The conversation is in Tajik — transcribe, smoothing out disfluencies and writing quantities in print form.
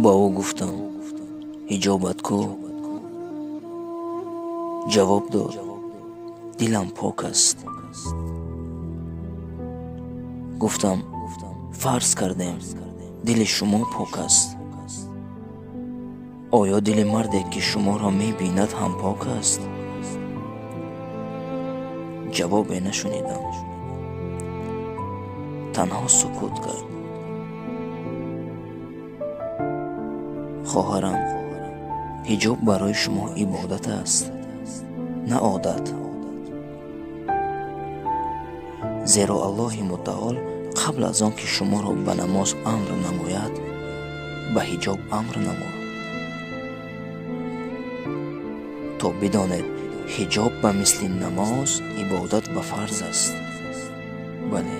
Ба ӯ гуфтам: ҳиҷобат ку? Ҷавоб дод: дилам пок аст. Гуфтам: фарз кардем, дили шумо пок аст. Оё дили марде, ки шуморо мебинад, ҳам пок аст? Ҷавобе нашунидам. Танҳо сукут кард. Хоҳарам, ҳиҷоб барои шумо ибодат аст, на одат. Зеро Аллоҳи Мутаол қабл аз он ки шуморо ба намоз амр намояд, ба ҳиҷоб амр намуд. То бидонед, ҳиҷоб ба мисли намоз ибодат ва фарз аст. Бале.